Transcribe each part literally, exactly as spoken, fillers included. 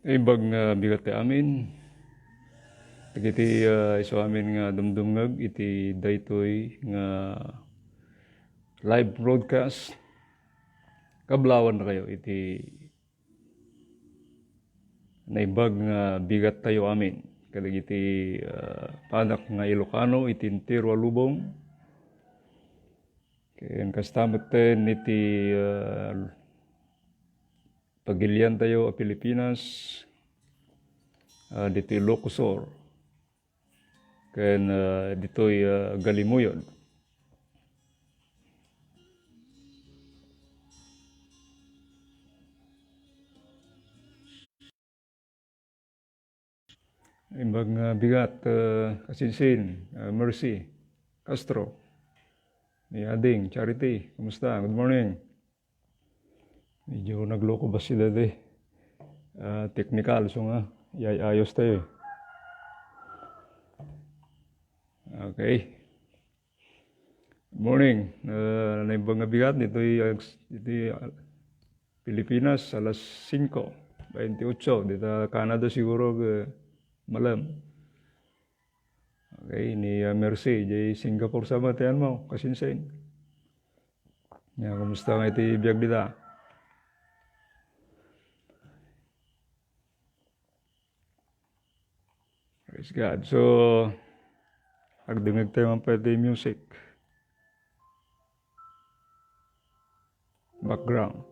Imbag nga bigat ti amin. Dagiti, ah, isu amin nga dumdumngeg iti daytoy nga live broadcast. Kablawannakayo iti naimbag nga bigattayo amin kadagiti, ah, panak nga Ilocano iti entero a lubong. Ken kasta metten iti, ah, pagiliantayo a Pilipinas, ah, ditoy Ilocos Sur, ken, ah, ditoy, ah, Galimoyod. Imbag nga bigat, ah, kasinsin, ah, Mercy Castro, ni Ading Charity, kumusta? Good morning. Medyo nagloko ba sila di? Ah, technical, so nga, iyayos tayo eh. Okay. Good morning. Ah, naimbag nga bigat ditoy, ah, ditoy, ah, Pilipinas, alas singko baintiotso. Dita Canada siguro, ah, malem. Okay, ni, ah, Mercy, jay Singapore sa matian mo, kasinsin. Ya, kumusta nga iti biag dita? Praise God. So, agdengngeg tayo man pay ti music. Background.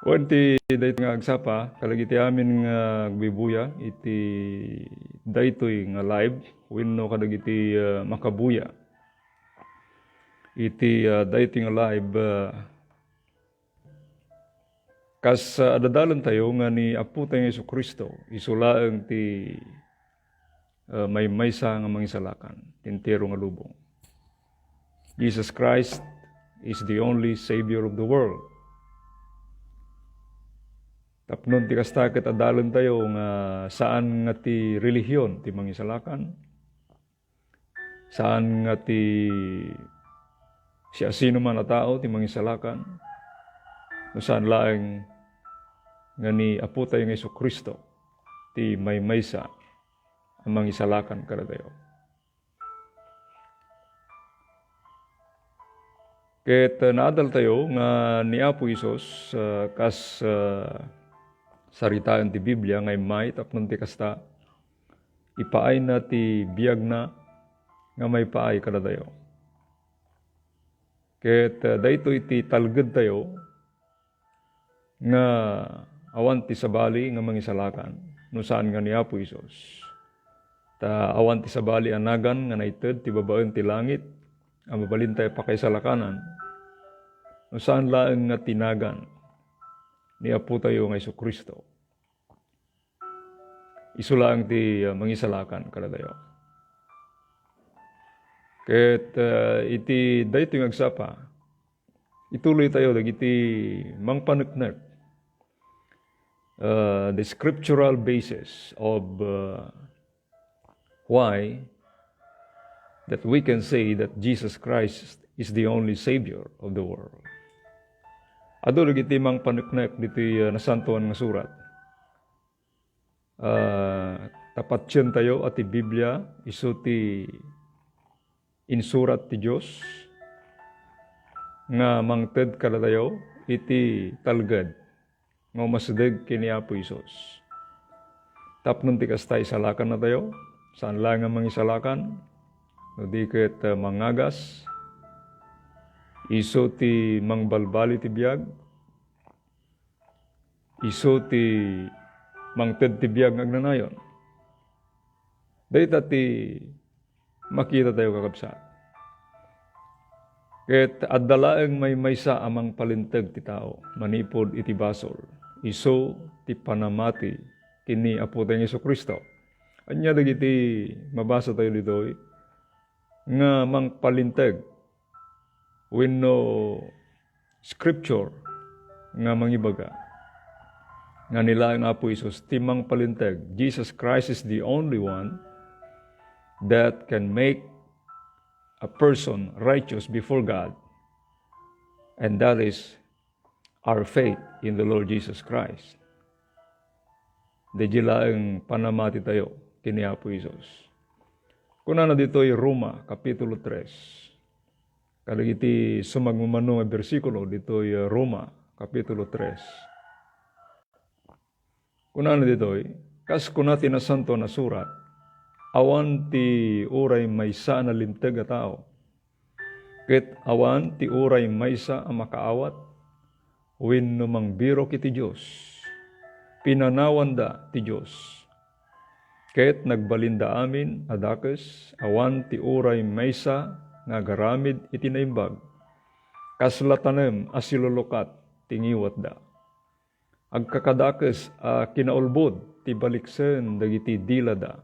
Wen ti daytoy nga agsapa, kadagiti amin nga agbibuya iti daytoy nga live, wenno kadagiti, ah, makabuya iti, ah, daytoy nga live, ah, kas, ah, adadalentayo nga ni Apotayo nga Jesu-Cristo, isu laeng ti, ah, maymaysa nga Mangisalakan ti entero nga lubong. Jesus Christ is the only Savior of the world. Tapno ti kasta ket adalentayo nga saan nga ti relihion ti Mangisalakan, saan nga ti siasinoman a tao ti Mangisalakan, no saan laeng nga ni Apotayo nga Jesu-Cristo ti maymaysa a Mangisalakan kadatayo. Ket, uh, naadaltayo nga ni Apo Jesus, uh, kas, uh, saritaen ti Biblia nga immay tapno ti kasta, ipaayna ti biagna nga maipaay kadatayo. Ket, uh, daytoy ti talgedtayo nga awan ti sabali nga Mangisalakan no saan nga ni Apo Jesus. Ta awan ti sabali a nagan nga naited ti babaen ti langit a mabalintayo pakaisalakanan no saan laeng nga ti nagan ni Apotayo nga Jesu-Cristo. Isu laeng ti, uh, Mangisalakan kadatayo. Ket, uh, iti daytoy nga agsapa, ituloytayo dagiti mangpaneknek, uh, the scriptural basis of, uh, why that we can say that Jesus Christ is the only Savior of the world. Adu dagiti mangpaneknek ditoy, uh, Nasantoan nga Surat. Ah, ta patientayo a ti Biblia isu ti insurat ti Dios nga mangted kadatayo iti talged nga umasideg ken ni Apo Jesus. Tapno ti kasta, isalakannatayo, saan laeng nga mangisalakan, no di ket, ah, mangagas. Isu ti mangbalbali ti biag, isu ti mangted ti biag nga agnanayon. Dayta ti makitatayo, kakabsat. Ket adda laeng maymaysa a mangpalinteg ti tao manipud iti basol, isu ti panamati ken ni Apotayo nga Jesu-Cristo. Ania dagiti mabasatayo ditoy nga mangpalinteg wenno scripture nga mangibaga nga ni laeng Apo Jesus ti mangpalinteg? Jesus Christ is the only one that can make a person righteous before God, and that is our faith in the Lord Jesus Christ. Daydi laeng panamati tayo ken ni Apo Jesus. Kunana ditoy Roma, Kapitulo tres. Kadagiti sumagmamano nga bersikulo ditoy, uh, Roma, Kapitulo tres. Kunana ditoy, kas kuna ti Nasantoan a Surat, awan ti uray maysa a nalinteg a tao, ket awan ti uray maysa a makaawat wenno mangbirok iti Dios. Pinanawanda ti Dios, ket nagbalinda amin a dakes, awan ti uray maysa nga agaramid iti naimbag. Kasla tanem a silulukat ti ngiwatda. Agkakadakes a kinaulbod ti baliksen dagiti dilada.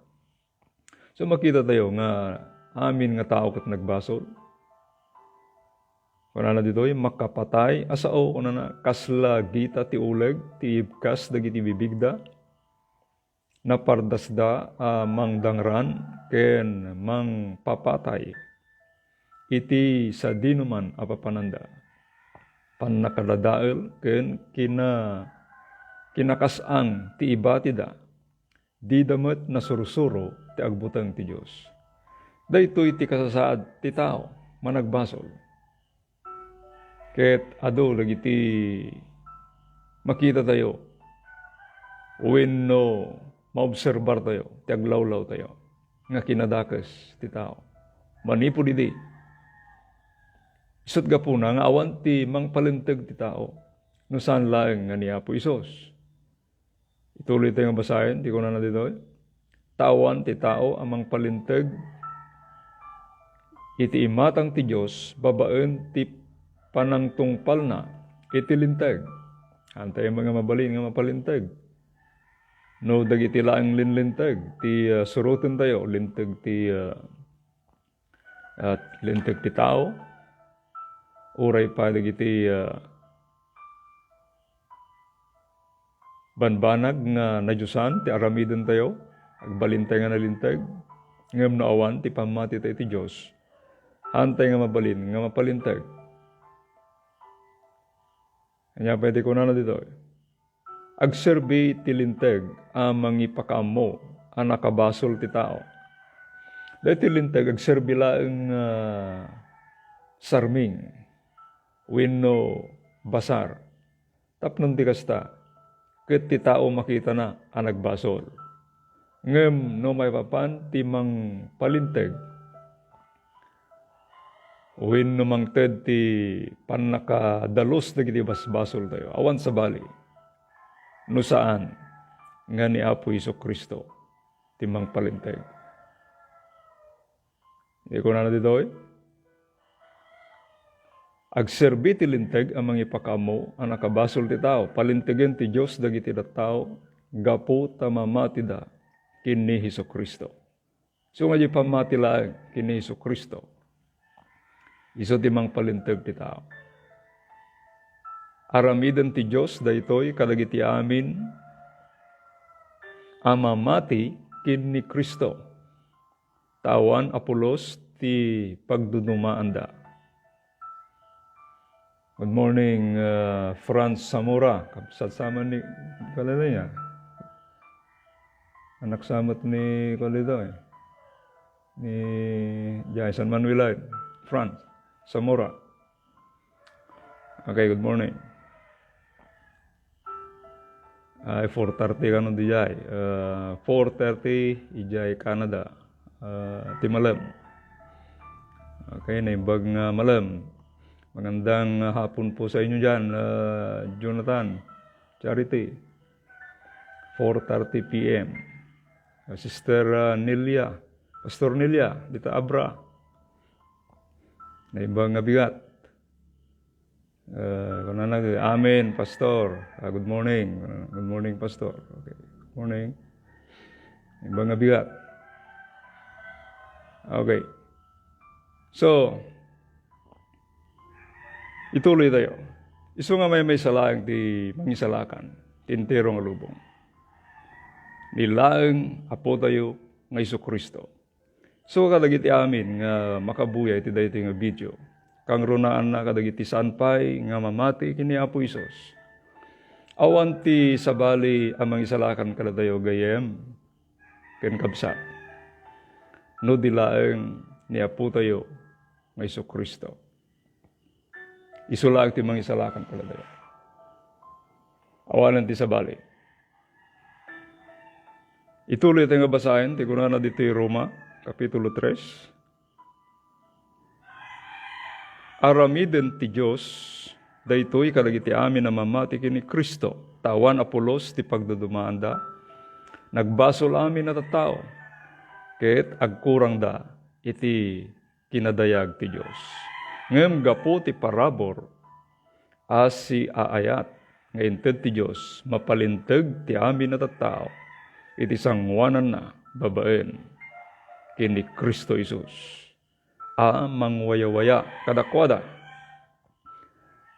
So, makita tayo nga amin nga tao ket nagbasol. Kunana ditoy, makapatay a sao, kunana, kasla gita ti uleg ti ibkas dagiti bibigda. Napardasda a mangdangran ken mangpapatay iti sadinoman a papananda. Pannakadadael ken kina-, kinakas-ang ti ibatida. Dida met nasursuro ti agbuteng ti Dios. Daytoy ti kasasaad ti tao managbasol. Ket adu dagiti makita tayo wenno maobserbar tayo ti aglawlaw tayo nga kinadakes ti tao. Manipud idi, isut' gapuna nga awan ti mangpalinteg ti tao no saan laeng nga ni Apo Jesus. Ituloy tayo nga basaen ti kunana ditoy, ta awan ti tao a mangpalinteg iti imatang ti Dios babaen ti panangtungpalna iti linteg. Antay nga mabalin nga mapalinteg. No dagiti laeng linlinteg ti, ah, surotentayo, linteg ti, ah, ah, linteg ti tao, uray pay dagiti, ah, banbanag nga nadiosan ti aramidentayo, agbalintay nga nalinteg, ngem no awan ti pammatita iti Dios, haantay nga mabalin nga mapalinteg. Ania pay ti kunana ditoy? Agserbi ti linteg a mangipakaammo a nakabasol ti tao. Daytoy linteg agserbi laeng nga sarming wenno basar. Tapno ti kasta, ket ti tao makitana a nagbasol. Ngem no maipapan ti mangpalinteg wenno mangted ti pannakadalus dagiti basbasoltayo, awan sabali no saan nga ni Apo Jesu-Cristo ti mangpalinteg. Di kunana ditoy, agserbi ti linteg a mangipakaammo a nakabasol ti tao. Palintegen ti Dios dagiti tattao gapu ta mamatida ken ni Jesu-Cristo. So nga di pammati laeng ken ni Jesu-Cristo, isu ti mangpalinteg ti tao. Aramiden ti Dios daytoy kadagiti amin a mamati ken ni Cristo. Ta awan a pulos ti pagdudumaanda. Good morning, uh, Franz Zamora. Kabsat sa man ni, kalala niya. Anak sa met ni, kalala eh. Ni Jai San Manuel, Franz Zamora. Okay, good morning. Ay, four thirty kano dijay. Uh, four thirty ijay Canada. Uh, ti malem. Okay, naimbag nga malem. Magandang, uh, hapon po sa inyo dyan, uh, Jonathan, Charity. Four thirty P M. Uh, Sister, uh, Nelia, Pastor Nelia, dita Abra. Naimbag nga bigat. Eh, kunana, "Amen, Pastor." Ah, "Good morning." Ah, "Good morning, Pastor." Okay. "Good morning." Iba nga bigat. Okay. So, ituloy tayo. Isu nga maymaysa laeng ti mangisalakan ti entero nga lubong. Ni laeng Apo tayo nga Jesu-Cristo. So, kadagiti amin nga makabuya iti daytoy nga video, kangrunaanna kadagiti saan pay nga mamati ken ni Apo Jesus. Awan ti sabali a mangisalakan kadatayo gayyem ken kabsat, no di laeng ni Apotayo nga Jesu-Cristo. Isu laeng ti mangisalakan kadatayo. Awanen ti sabali. Ituloy tayo nga basaen ti kunana ditoy Roma, Kapitulo tres. Aramiden ti Dios daytoy kadagiti amin a mamati ken ni Cristo, ta awan a pulos ti pagdudumaanda. Nagbasol amin a tattao, ket agkurangda iti kinadayag ti Dios. Ngem gapu ti parabur a siaayat nga inted ti Dios, mapalinteg ti amin a tattao iti sangoananna babaen ken ni Cristo Jesus a mangwayawaya kadakuada.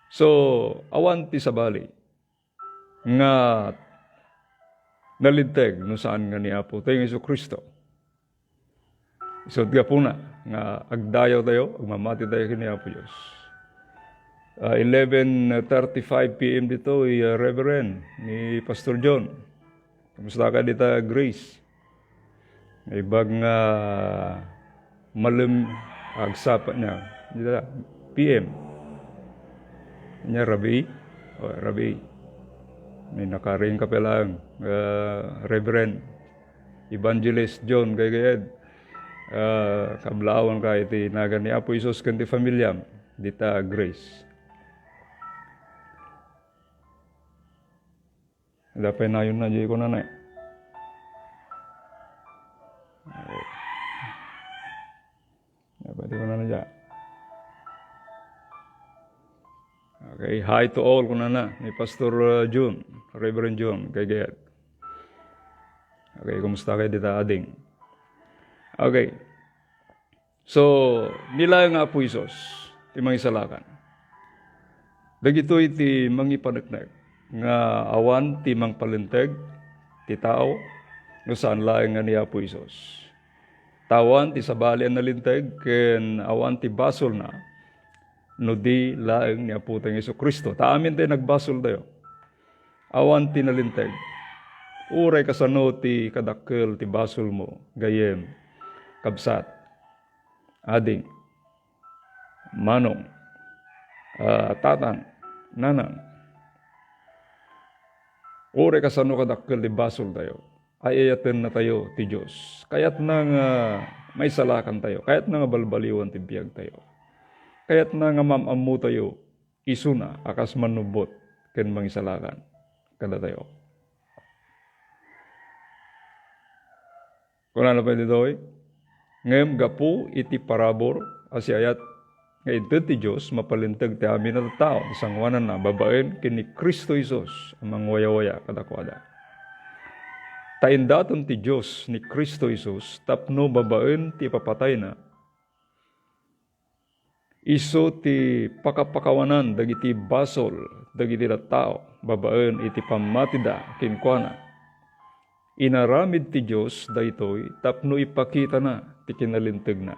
So, awan ti sabali nga nalinteg no saan nga ni Apo tayo nga Jesu-Cristo. Isut' gapuna nga agdayaw tayo, agmamati tayo ken ni Apo Dios. Ah, eleven thirty-five P M ditoy, ah, Reverend, ni Pastor John. Kumusta ka dita, Grace? Naibag nga malem agsapa niya. Dita, P M. Niya, Rabi? O, Rabi. May nakaring ka pa lang, ah, Reverend. Evangelist John Gaygaed, ah, kablawan ka iti nagan ni Apo Jesus ken ti familiam, dita Grace. Dapay nayon na, di ko na na. Dapat di ko na na dya. Okay, hi to all, kunana ni Pastor, uh, Jun, Reverend Jun, Gaygaed. Okay, kumusta kayo dita, ading? Okay. So, nila nga Apo Jesus, ti mangisalakan. Dagitoy ti mangipaneknek nga awan ti mangpalinteg ti tao, no saan laeng nga ni Apo Jesus. Ta awan ti sabali a nalinteg ken awan ti basolna no di laeng ni Apo tayo Jesu-Cristo. Ta amin tayo nagbasol tayo. Awan ti nalinteg. Uray kasano ti kadakkel ti basolmo, gayyem, kabsat, ading, manong, ah, tatang, nanang. Uray kasano kadakkel ti basol tayo, ay-ayaten na tayo ti Dios. Kayatna nga maisalakan tayo. Kayatna nga balbaliwan ti biag tayo. Kayatna nga mam-ammo tayo isuna a kas mannubbot ken mangisalakan kadatayo. Kunana pay ditoy, ngem gapu iti parabur a siayat nga inted ti Dios, mapalinteg ti amin a tattao ti sangoananna babaen ken ni Cristo Jesus a mangwayawaya kadakuada. Ta indaton ti Dios ni Cristo Jesus tapno babaen ti ipapatayna, isu ti pakapakawanan dagiti basol dagiti tattao babaen iti pammatida kenkuana. Inaramid ti Dios daytoy tapno ipakitana ti kinalintegna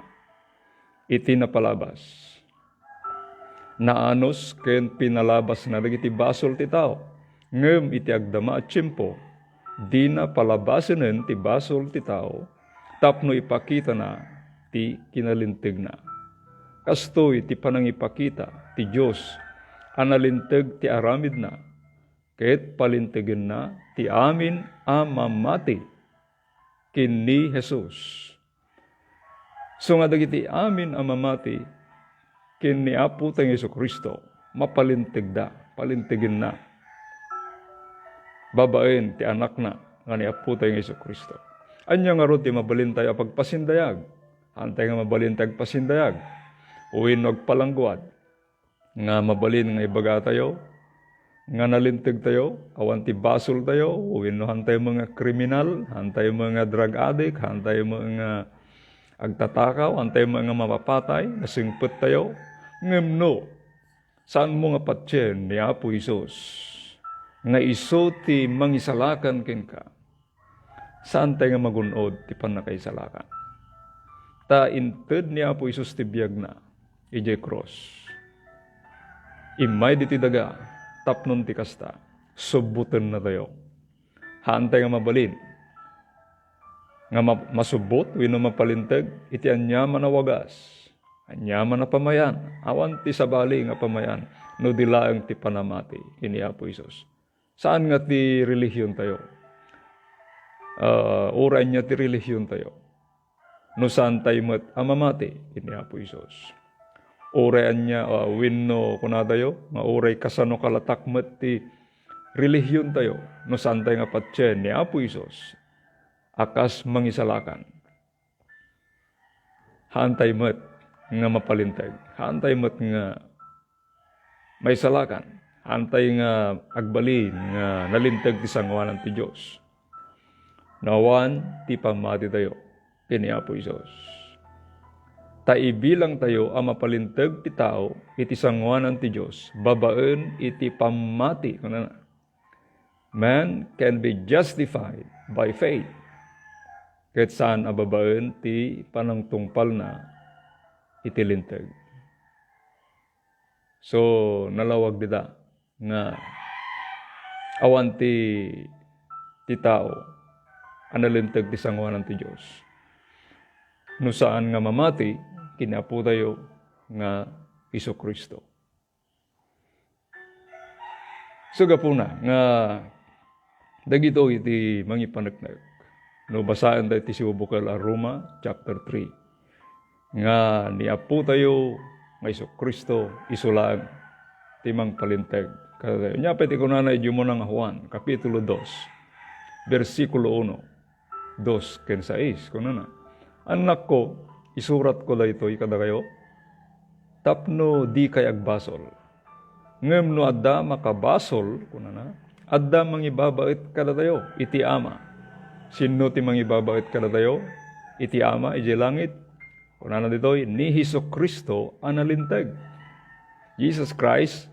iti napalabas. Naanus ken pinalabasna dagiti basol ti tao, ngem iti agdama a tiempo, dina palabasenen ti basol ti tao tapno ipakitana ti kinalintegna. Kastoy ti panangipakita ti Dios a nalinteg ti aramidna, ket palintegenna ti amin a mamati ken ni Jesus. So nga dagiti amin a mamati ken ni Apo tayo Jesu-Cristo, mapalintegda, palintegenna babaen ti Anakna nga ni Apo tayo Jesu-Cristo. Ania ngarud ti mabalin tayo a pagpasindayag? Haantay nga mabalin ti agpasindayag wenno agpalangguad. Nga mabalin nga ibaga tayo nga nalinteg tayo, awan ti basol tayo, wenno haantay nga kriminal, haantay nga drug addict, haantay nga agtatakaw, haantay nga mapapatay, nasingpet tayo. Ngem no, saanmo nga patien ni Apo Jesus nga isu ti mangisalakan kenka, saantay nga magun-od ti pannakaisalakan. Ta inted ni Apo Jesus ti biagna, idiay krus. Immay ditoy daga, tapno ti kasta, subbutennatayo. Haantay nga mabalin nga ma-, masubbot wenno mapalinteg iti aniaman a wagas, aniaman a pamayan, awan ti sabali nga pamayan, no di laeng ti panamati ken ni Apo Jesus. Saan nga ti relihiontayo. Ah, uray ania ti relihiontayo. No saantay met a mamati ken ni Apo Jesus. Uray ania, ah, wenno kunatayo, nga uray kasano kalatak met ti relihiontayo, no saantay nga patien ni Apo Jesus a kas mangisalakan. Haantay met nga mapalinteg. Haantay met nga maisalakan. Haantay nga agbalin nga nalinteg ti sangoanan ti Dios. No awan ti pammatitayo ken ni Apo Jesus. Ta ibilangtayo a mapalinteg ti tao iti sangoanan ti Dios babaen iti pammati, kunana. Man can be justified by faith. Ket saan a babaen ti panangtungpalna iti linteg. So, nalawag dita nga awan ti, ti tao a nalinteg ti sangoanan ti Dios. No saan nga mamati ken ni Apotayo nga Jesu-Cristo. So, gapuna nga dagitoy iti mangipaneknek. No basaen tayo ti sibubukel a Roma, chapter three, nga ni Apotayo nga Jesu-Cristo, isu laeng ti mangpalinteg kadatayo. Ania pay ti kunana idiay umuna nga Juan, Kapitulo dos, bersikulo uno, dos ken sais, kunana, "Annakko, isuratko daytoy kadakayo tapno dikay agbasol. Ngem no adda makabasol," kunana, "adda mangibabaet kadatayo iti Ama." Sinno ti mangibabaet kadatayo iti Ama idiay langit? Kunana ditoy, ni Jesu-Cristo a nalinteg. Jesus Christ,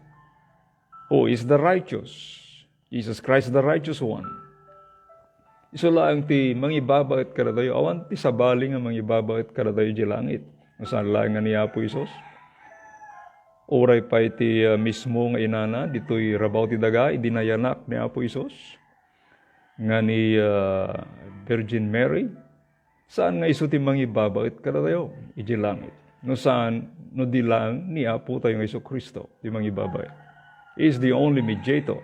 who is the righteous. Jesus Christ, the righteous one. Isu laeng ti mangibabaet kadatayo. Awan ti sabali nga mangibabaet kadatayo idiay langit. No saan laeng nga ni Apo Jesus. Uray pay ti, ah, mismo nga inana, ditoy rabaw ti daga, idi nayanak ni Apo Jesus, nga ni, ah, Virgin Mary, saan nga isu ti mangibabaet kadatayo idiay langit. No saan, no di laeng ni Apotayo nga Jesu-Cristo ti mangibabaet. He is the only mediator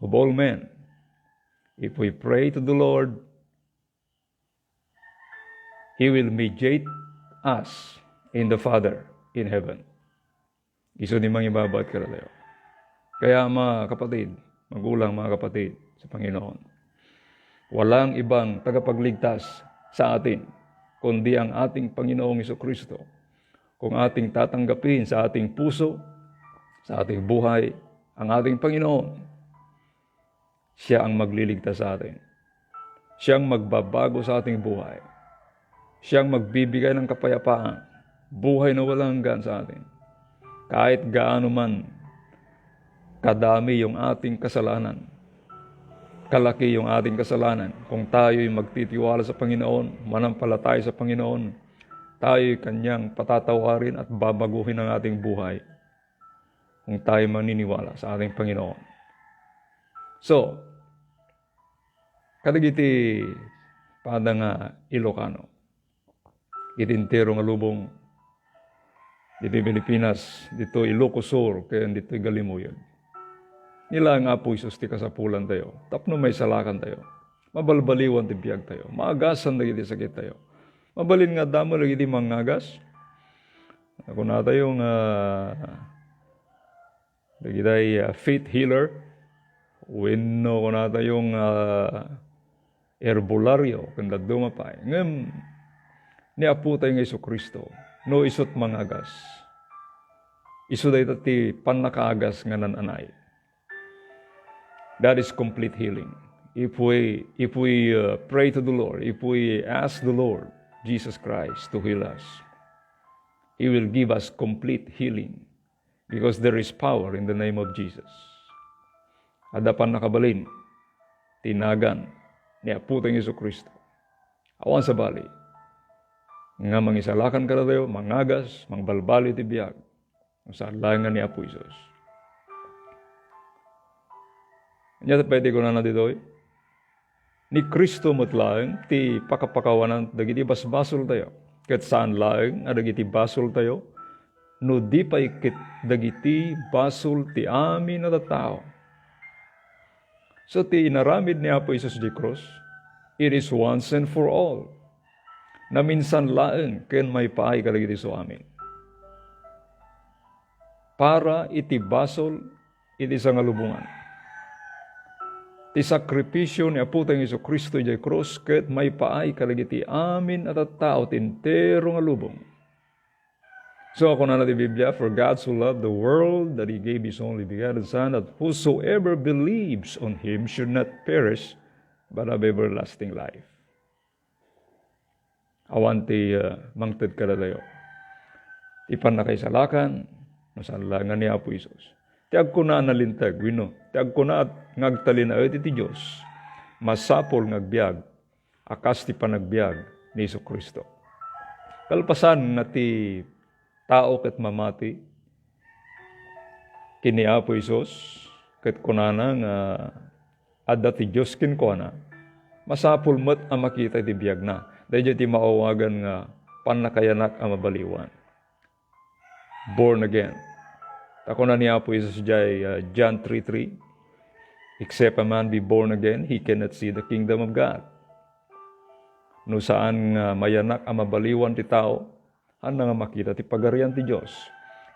of all men. If we pray to the Lord, He will mediate us in the Father in heaven. Isu ti mangibabaet kadatayo. Kaya, mga kapatid, magulang, mga kapatid sa Panginoon, walang ibang tagapagligtas sa atin kundi ang ating Panginoong Jesu-Cristo. Kung ating tatanggapin sa ating puso, sa ating buhay, ang ating Panginoon, Siya ang magliligtas sa atin. Siya ang magbabago sa ating buhay. Siya ang magbibigay ng kapayapaan, buhay na walang hanggan sa atin. Kahit gaano man kadami yung ating kasalanan, kalaki yung ating kasalanan, kung tayo'y magtitiwala sa Panginoon, manampalataya sa Panginoon, tayo'y kanyang patatawarin at babaguhin ang ating buhay kung tayo maniniwala sa ating Panginoon. So, kadagiti pada nga Ilocano, iti entero nga lubong, ditoy Pilipinas, ditoy Ilocos Sur, ken ditoy Galimuyod. Ni laeng Apo Jesus ti kasapulantayo, tapno maisalakantayo. Mabalbaliwan ti biagtayo. Maagasan dagiti sakittayo. Mabalin nga adda met dagiti mangagas. Kunatayo nga dagiti, ah, faith healer, wenno kunatayo nga herbolario, ken dadduma pay. Ngem ni Apotayo nga Jesu-Cristo, no isut mangagas, isu dayta ti pannakaagas nga nan-anay. That is complete healing. If we, if we, uh, pray to the Lord, if we ask the Lord Jesus Christ to heal us, He will give us complete healing because there is power in the name of Jesus. Adda pannakabalin ti nagan ni Apotayo nga Jesu-Cristo. Awan sabali. nga mangisalakan kadatayo, mangagas, mangbalbaliw ti biag. No saan laeng nga ni Apo Jesus. Ania pay ti kunana ditoy? Ni Cristo met laeng ti pakapakawanan dagiti basbasoltayo, ket saan laeng a dagiti basoltayo, no di pay ket dagiti basol ti amin a tattao. So, ti inaramid ni Apo Jesus di krus, it is once and for all. Naminsan laeng ken maipaay kadagiti isu amin. Para iti basol iti sangalubongan. Ti sakripisio ni Apotayo Jesu-Cristo idiay krus ket maipaay kadagiti amin a tattao ti entero nga lubong. So, kunana ti Biblia, "For God so loved the world that He gave His only begotten Son, that whosoever believes on Him should not perish, but have everlasting life." Awan ti, ah, mangted kadatayo. Ti pannakaisalakan, no saan laeng nga ni Apo Jesus. Ti agkuna a nalinteg, wenno, ti agkuna nga agtalinaed iti Dios, masapul nga agbiag a kas ti panagbiag ni Jesu-Cristo. Kalpasan nga ti tao ket mamati ken ni Apo Jesus, ket kunana nga adda ti Dios kenkuana, masapul met a makita iti biagna. Daydiay ti maawagan nga pannakayanak a mabaliwan. Born again. Ta kuna ni Apo Jesus idiay, ah, John three three, "Except a man be born again, he cannot see the kingdom of God." No saan nga mayanak a mabaliwan ti tao, haanna nga makita ti Pagarian ti Dios.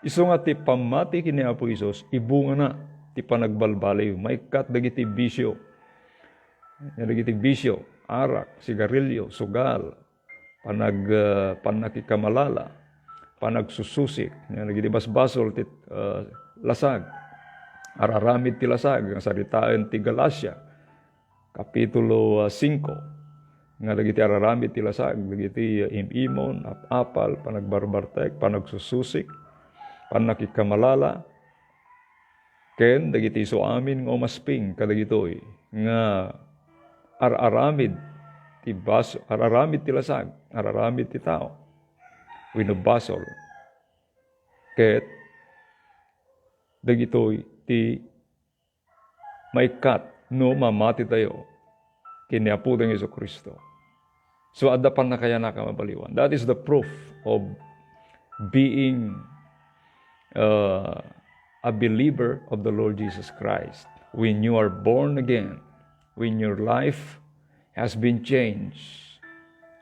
Isu nga ti pammati ken ni Apo Jesus, ibungana ti panagbalbaliw, maikkat dagiti bisio. Dagiti bisio, arak, sigarilio, sugal, panag-, ah, pannakikamalala, panagsususik, dagiti basbasol ti, ah, lasag, araramid ti lasag, nga saritaen ti Galacia, Kapitulo, ah, singko, nga dagiti araramid ti lasag, dagiti, ah, im-imon, ap-apal, panagbarbartek, panagsususik, pannakikamalala, ken dagiti isu amin nga umasping kadagitoy nga ar-aramid ti bas-, ar-aramid ti lasag, ar-aramid ti tao, wenno basol. Ket dagitoy ti maikkat no mamatitayo ken ni Apotayo Jesu-Cristo. So, adda pannakayanak a mabaliwan. That is the proof of being, uh, a believer of the Lord Jesus Christ. When you are born again, when your life has been changed,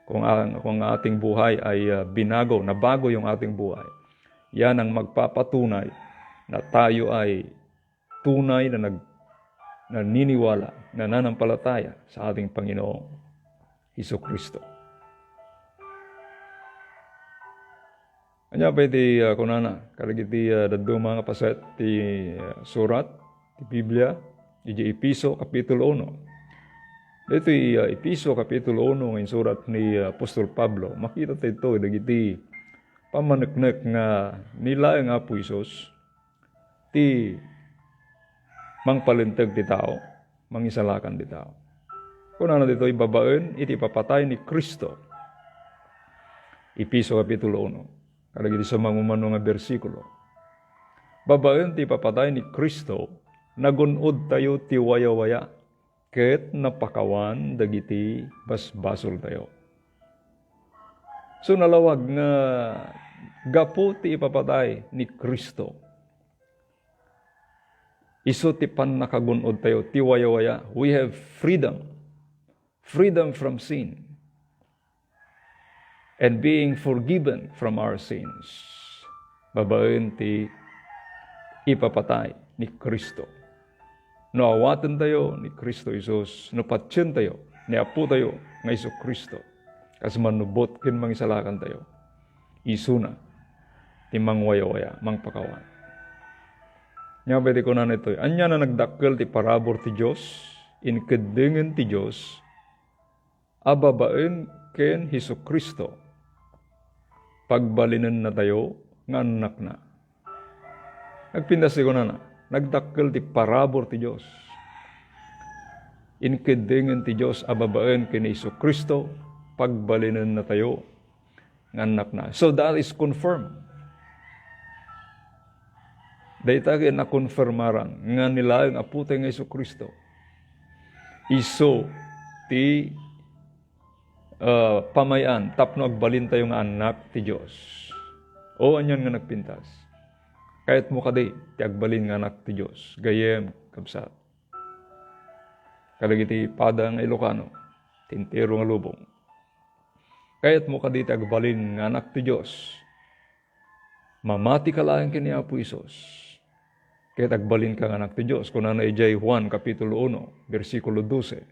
kung ang, kung ang ating buhay ay, uh, binago, nabago yung ating buhay, yan ang magpapatunay na tayo ay tunay na nag-, naniniwala, nananampalataya sa ating Panginoong Hesu-Kristo. Ania pay ti, ah, kunana, kadagiti, ah, dadduma nga paset ti, ah, surat ti Biblia, iti Efeso Kapitulo uno. Ditoy, ah, Efeso Kapitulo uno nga insurat ni, ah, Apostol Pablo, makita tayo dagiti pammaneknek nga ni laeng Apo Jesus ti mangpalinteg ti tao, mangisalakan ti tao. Kunana ditoy, babaen iti ipapatay ni Cristo. Efeso Kapitulo uno, kadagiti sumangumano nga bersikulo. Babaen ti ipapatay ni Cristo, nagun-odtayo ti wayawaya ket napakawan dagiti basbasoltayo. So, nalawag nga gapu ti ipapatay ni Cristo, isu ti pannakagun-odtayo, ti wayawaya. We have freedom. Freedom from sin. And being forgiven from our sins. Babaen ti ipapatay ni Cristo. No awatentayo ni Cristo Jesus, no patientayo ni Apotayo nga Jesu-Cristo, kas mannubot ken mangisalakantayo, isuna ti mangwayawaya, mangpakawan. Ania pay ti kunana ditoy? Ania a nagdakkel ti parabur ti Dios, inkeddengen ti Dios, a babaen ken Jesu-Cristo, pagbalinennatayo nga annakna. Agpintas ti kunana, nagdakkel ti parabur ti Dios. Inkeddengen ti Dios a babaen ken Jesu-Cristo, pagbalinennatayo nga annakna. So that is confirmed. Dayta ket nakonfirmaran nga ni laeng Apotayo nga Jesu-Cristo. Isu ti, ah, pamay-an tapno agbalintayo nga annak ti Dios. O, anian nga nagpintas? Kayatmo kadi ti agbalin nga annak ti Dios? Gayyem, kabsat, kadagiti pada nga Ilocano ti entero nga lubong. Kayatmo kadi ti agbalin nga anak ti Dios? Mamati ka laeng ken ni Apo Jesus, ket agbalinka nga anak ti Dios. Kunana idiay Juan Kapitulo uno, bersikulo dose,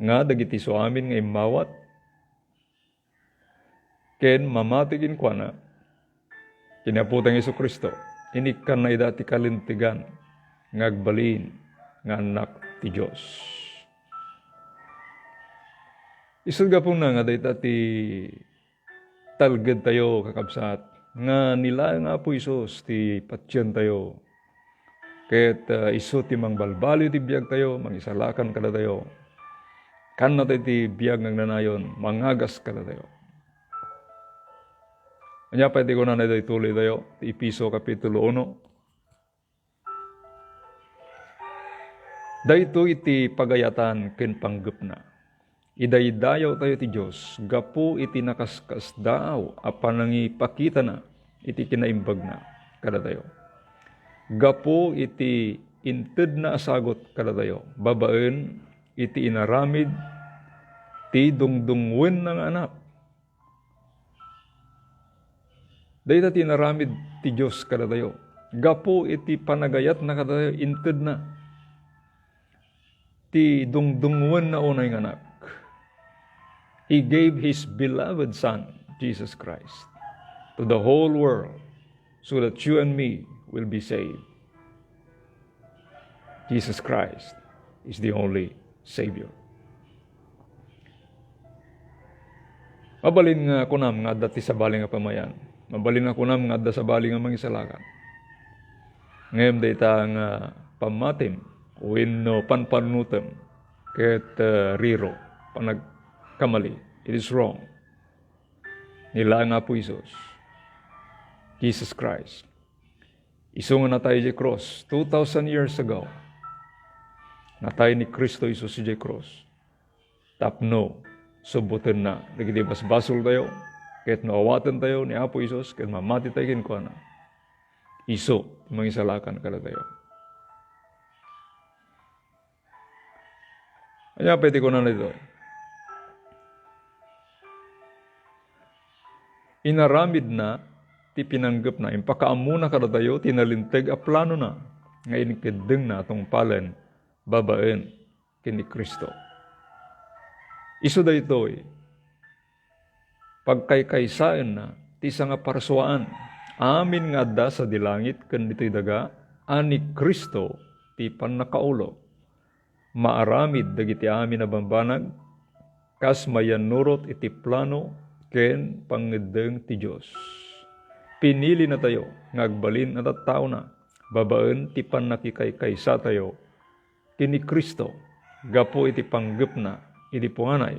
nga dagiti isu amin nga immawat ken mamati kenkuana, ken ni Apotayo nga Jesu-Cristo, inikkanna ida ti kalintegan nga agbalin nga annak ti Dios. Isu gapuna nga dayta ti talgedtayo, kakabsat, nga ni laeng Apo Jesus ti patientayo. Ket, ah, isu ti mangbalbaliw ti biagtayo, mangisalakan kadatayo. Kannatayo ti biag nga agnanayon, mangagas kadatayo. Ania pay ti kunana iti tulitayo, ti Efeso Kapitulo uno? Daytoy ti pagayatan ken panggepna. Idaydayawtayo ti Dios gapu iti nakaskasdaaw a panangipakitana iti kinaimbagna kadatayo. Gapu iti intedna a sagut kadatayo babaen iti inaramid ti dungdungngoenna nga Anak. Dayta ti inaramid ti Dios kadatayo. Gapu iti panagayatna kadatayo, intedna ti dungdungngoenna unay nga Anak. He gave His beloved Son, Jesus Christ, to the whole world so that you and me will be saved. Jesus Christ is the only Savior. Mabalin nga kunam nga adda ti sabali nga pamayan. Mabalin nga kunam nga adda sabali nga mangisalakan. Ngem dayta nga pammatim wenno panpanunotem ket, eh, riro, panagkamali. It is wrong. Ni laeng Apo Jesus, Jesus Christ. Isu nga natay idiay krus two thousand years ago. Natay ni Cristo Jesus idiay krus tapno subbotenna dagiti basbasoltayo, ket no awatentayo ni Apo Jesus ket mamatitayo kenkuana, isu ti mangisalakan kadatayo. Ania pay ti kunana ditoy? Inaramidna ti pinanggepna, impakaammona kadatayo ti nalinteg a planona nga inkeddengna a tungpalen babaen ken ni Cristo. Isu daytoy, pagkaykaysaenna ti sangaparsuaan. Amin nga adda sadi langit ken ditoy daga a ni Cristo ti pannakaulo. Maaramid dagiti amin a bambanag kas mayannurot iti plano ken pangngeddeng ti Dios. Pinilinatayo nga agbalin a tattaona babaen ti pannakikaykaysatayo ken ni Cristo gapu iti panggepna iti punganay.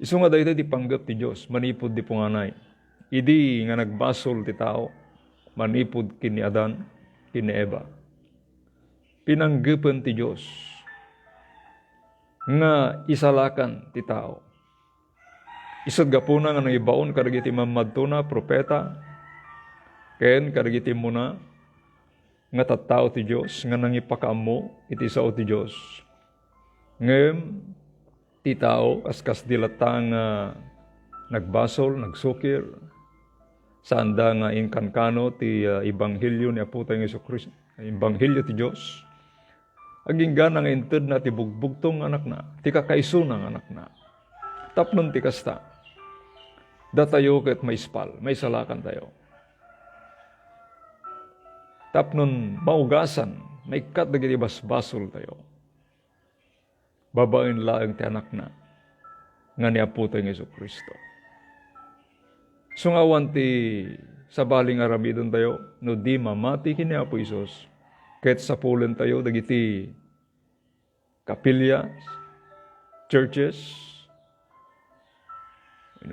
Isu nga daytoy ti panggep ti Dios manipud ti punganay. Idi nga nagbasol ti tao manipud ken ni Adan ken ni Eva, pinanggepen ti Dios nga isalakan ti tao. Isut' gapuna nga nangibaon kadagiti mammadtona, propeta, ken kadagiti immuna nga tattao ti Dios nga nangipakaammo iti sao ti Dios. Ngem ti tao, kas-, kasdi latta nga nagbasol, nagsukir, saanda nga inkankano ti, ah, ebanghelio ni Apotayo nga Jesu-Cristo, ebanghelio ti Dios. Agingga nga intedna ti bugbugtong nga anakna, ti kakaisuna nga anakna. Tapno ti kasta, datayo ket maispal, maisalakantayo. Tapno maugasan, maikkat dagiti basbasoltayo. Babaen laeng ti anakna nga ni Apotayo nga Jesu-Cristo. Isu nga awan ti sabali nga aramidentayo no di mamati ken ni Apo Jesus, ket sapulentayo dagiti kapilya, churches,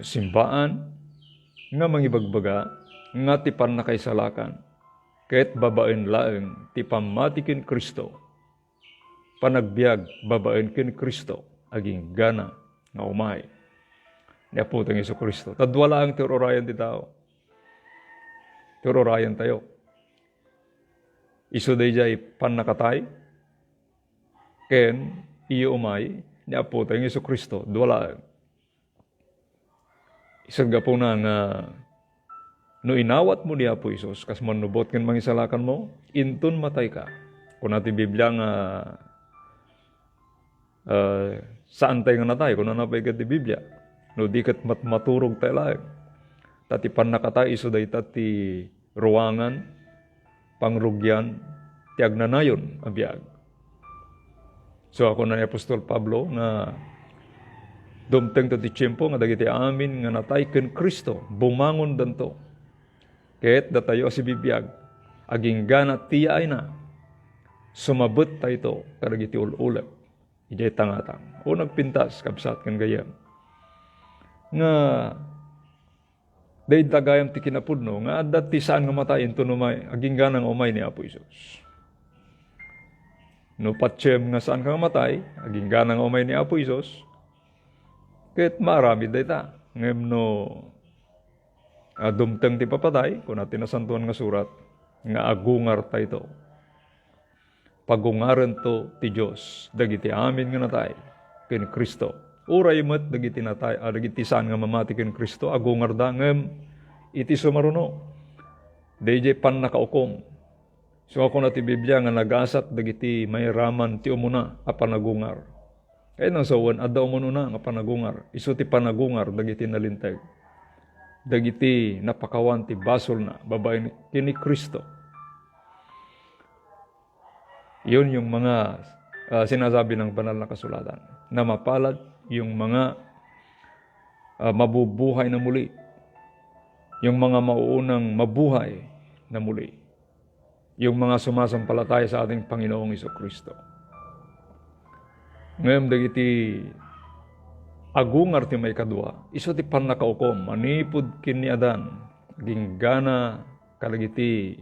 Simbaan nga mangibagbaga nga ti pannakaisalakan ket babaen laeng ti pammati ken Cristo, panagbiag babaen ken Cristo, aginggana nga umay ni Apotayo Jesu-Cristo. Ta dua laeng ti ur-urayan ti tao. Ti ur-urayan tayo. Isu dayjay pannakatay ken iyo umay ni Apotayo Jesu-Cristo. Dua laeng. Isu gapuna nga no inawatmo ni Apo Jesus kas mannubot ken mangisalakanmo, inton matayka. Kuna ti Biblia nga, ah, saantay nga natay, kunana pay ket ti Biblia. No di ket mat-, maturogtay laeng. Ta ti pannakatay isu dayta ti ruangan, pangrugian ti agnanayon a biag. So, kuna ni apostol Pablo nga dumtengto ti tiempo nga dagiti amin nga natay ken Cristo, bumangondanto. Ket datayo a sibibiag, aginggana ti yaayna, sumabettayto kadagiti ul-ulep idiay tangatang. O nagpintas, kabsat ken gayyem, nga dayta gayam ti kinapudno nga adda ti saan nga matay inton umay, aginggana nga umay ni Apo Jesus. No patiem nga saan ka nga matay, aginggana nga umay ni Apo Jesus, ket maaramid dayta. Ngem no, ah, dumteng ti papatay, kuna ti Nasantoan nga Surat, nga agungartayto. Pagungarento ti Dios dagiti amin nga natay ken Cristo. Uray met dagiti natay, a, dagiti saan nga mamati ken Cristo, agungarda, ngem iti sumaruno, daydiay pannakaukom. Isu nga kuna ti Biblia nga nagasat dagiti mairaman ti umuna a panagungar. Kayatna sawen, adda umunona nga panagungar. Isu ti panagungar dagiti nalinteg, dagiti napakawan ti basolna babaen ken ni Cristo. Yun yung mga, ah, sinasabi ng Banal na Kasulatan, na mapalad yung mga, ah, mabubuhay na muli, yung mga mauunang mabuhay na muli, yung mga sumasampalataya sa ating Panginoong Jesu-Cristo. Ngem dagiti agungar ti maikadua, isu ti pannakaukom manipud ken ni Adan, aginggana kadagiti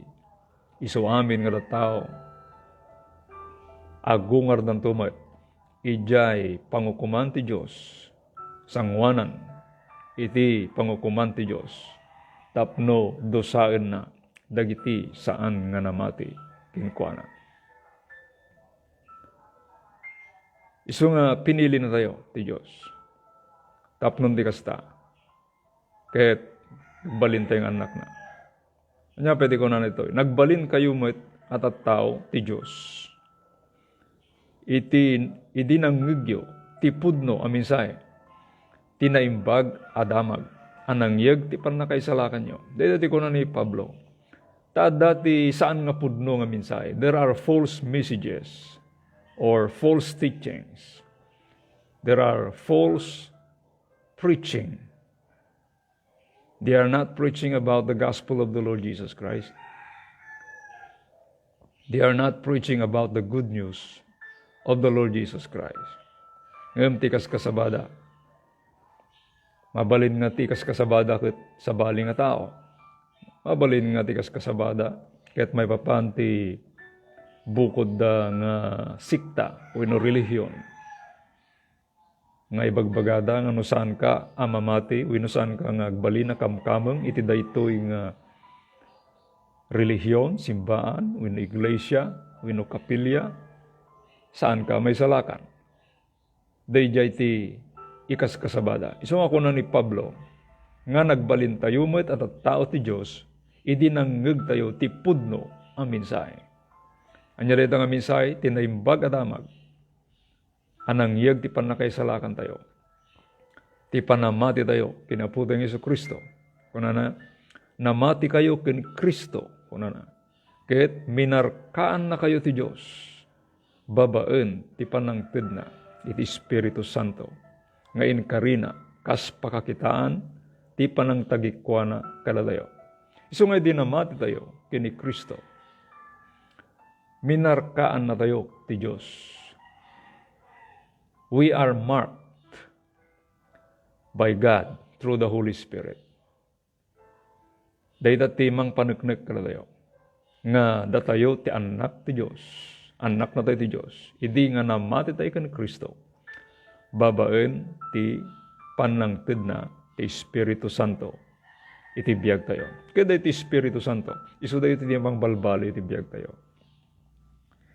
isu amin nga tattao. Agungardanto met idiay pangukoman ti Dios, sanguanan iti pangukoman ti Dios, tapno dusaenna dagiti saan nga namati kenkuana. Isu nga pinilinatayo ti Dios. Tapno di kasta, ket nagbalintay nga annakna. Ania pay ti kunana ditoy? Nagbalinkayo met a tattao ti Dios. Iti, idi nangngegyo ti pudno a mensahe ti Naimbag a Damag a nangyeg ti pannakaisalakanyo. Dayta ti kuna ni Pablo. Ta adda ti saan nga pudno nga mensahe. There are false messages or false teachings. There are false preaching. They are not preaching about the gospel of the Lord Jesus Christ. They are not preaching about the good news of the Lord Jesus Christ. Ngem ti kaskasabada, mabalin nga ti kaskasabada ket sabali nga tao. Mabalin nga ti kaskasabada ket maipapan ti bukodda nga sekta wenno relihion nga ibagbagada nga no saanka a mamati wenno saanka nga agbalin a kamkameng iti daytoy nga relihion, simbaan, wenno iglesia, wenno kapilya, saanka a maisalakan. Daydiay ti ikaskasabada. Isu nga kuna ni Pablo nga nagbalintayo met a tattao ti Dios idi nangngegtayo ti pudno a mensahe. Ania dayta nga mensahe? Ti Naimbag a Damag a nangyeg ti pannakaisalakantayo, ti panamatitayo ken Apotayo Jesu-Cristo. Kunana, "Namatikayo ken Cristo," kunana, "ket minarkaannakayo ti Dios babaen ti panangtedna iti Espiritu Santo nga inkarina kas pakakitaan ti panangtagikuana kadatayo." Isu nga idi namatitayo ken ni Cristo, minarkaannatayo ti Dios. We are marked by God. through the Holy Spirit. Dayta ti mangpaneknek kadatayo nga datayo ti annak ti Dios. Annaknatayo ti Dios. Idi nga namatitayo ken Cristo, babaen ti pannangtedna ti Espiritu Santo iti biagtayo. Ket daytoy Espiritu Santo, isu daytoy ti mangbalbaliw iti biagtayo.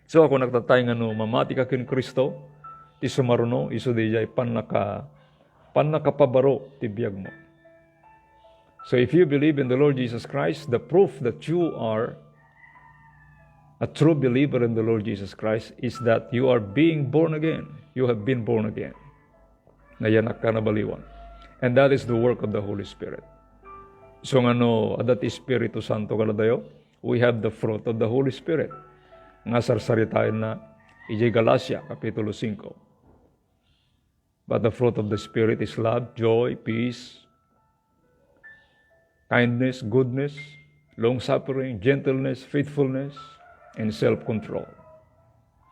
So, ako nagtatay nga no mamatika ken Cristo, ti sumaruno, isu dayjay pannaka-, pannakapabaro ti biagmo. So if you believe in the Lord Jesus Christ, the proof that you are a true believer in the Lord Jesus Christ is that you are being born again. You have been born again. Nayanak ka na baliwan. And that is the work of the Holy Spirit. So nga no, adda ti Espiritu Santo kadatayo, we have the fruit of the Holy Spirit. Nga sarsaritaenna, ijay Galacia, Kapitulo singko. But the fruit of the Spirit is love, joy, peace, kindness, goodness, long-suffering, gentleness, faithfulness, and self-control.